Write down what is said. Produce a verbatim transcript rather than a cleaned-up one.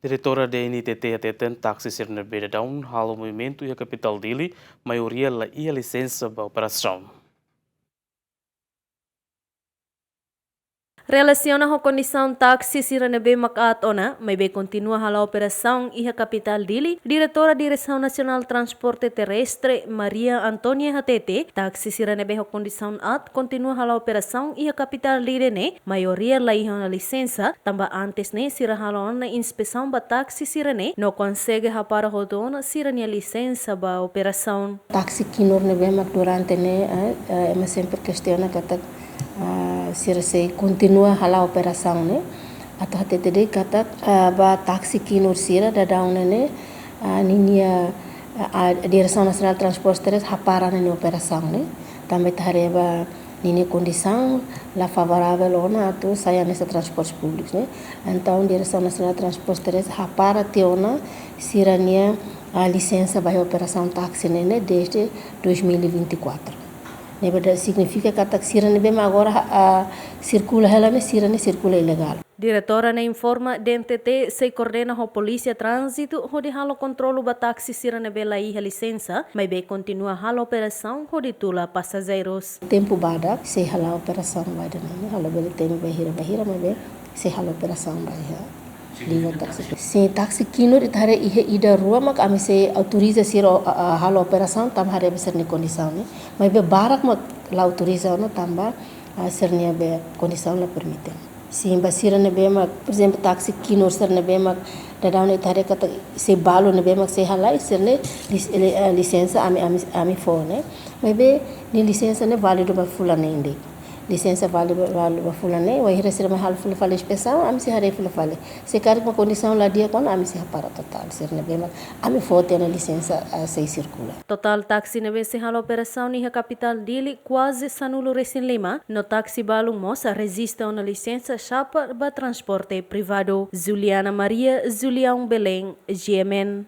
Diretora D N T T hateten taksi sira ne'ebé daudaun halo movimentu iha kapitál Dili, maioria la iha lisensa ba operasaun. Relasiona ho kondisaun taksi sira ne'ebé mak aat ona, maibé kontinua hala'o operasaun iha kapitál Dili, Diretora Diresaun Nasionál Transporte Terrestre, Maria Antonia hatete, taksi sira ne'ebé ho kondisaun aat kontinua hala'o operasaun iha kapitál Dili ne'e, maioria la iha ona lisensa, tanba antes ne'e sira halo ona inspesaun ba taksi sira ne'e, no konsege hapara hotu ona sira-nia lisensa ba operasaun. Taksi kinur ne'ebé mak durante ne'e, eh, eh, ema sempre kestiona katak, ah, sira sei kontinua hala'o operasaun ne'e. Atu hatete de'it katak, ah, ba taksi kinur sira daudaun ne'e, ah, ninia, ah, ah, Diresaun Nasionál Transporte Terrestre hapara ninia operasaun ne'e. Tanba ita haree ba ninia kondisaun la favoravel ona atu sai hanesan transporte públiku ne'e. Entaun, Diresaun Nasionál Transporte Terrestre hapara tiha ona sira-nia, ah, lisensa ba iha operasaun taksi ne'e, ne'e desde dois mil e vinte e quatro. Ne'ebé signifika katak sira ne'ebé mak agora, ah, sirkula hela ne'e, sira ne'e sirkula ilegál. Diretora ne'e informa D N T T sei koordena ho Polísia Tránzitu hodi halo kontrolu ba taksi sira ne'ebé la iha lisensa, maibé kontinua halo operasaun hodi tula pasajeirus. Tempu badak sei hala'o operasaun ba ida-ne'e, halo bele temi bainhira-bainhira, maibé sei hala'o operasaun ba iha liga taksi. Sin, taksi kinur ita haree iha ida rua mak ami sei autoriza sira, a, a, hala'o operasaun tanba haree ba sira-nia kondisaun ne'e. Maibé barak mak la autoriza ona tanba, a, sira-nia be kondisaun la permite. Sin, ba sira ne'ebé mak, por ezemplu, taksi kinur sira ne'ebé mak daudaun ne'e ita haree katak sei balu ne'ebé mak sei halai, sira-nia lis-, li-, eh, lisensa ami, ami, ami fó ne'e. Maibé nia lisensa ne'e válidu ba fulan neen de'it. Lisensa válidu, válidu ba fulan neen, wainhira sira mai halo fila fali inspesaun, ami sei haree fila fali. Se karik mak kondisaun la di'ak ona, ami sei hapara totál sira ne'ebé mak ami fó tiha ona lisensa, ah, sei sirkula. Totál taksi ne'ebé sei halo operasaun iha kapitál Dili kuaze sanulu-resin-lima, no taksi balun mós rejista ona lisensa xapa ba transporte privadu. Juliana Maria, Julião Belém, G M N.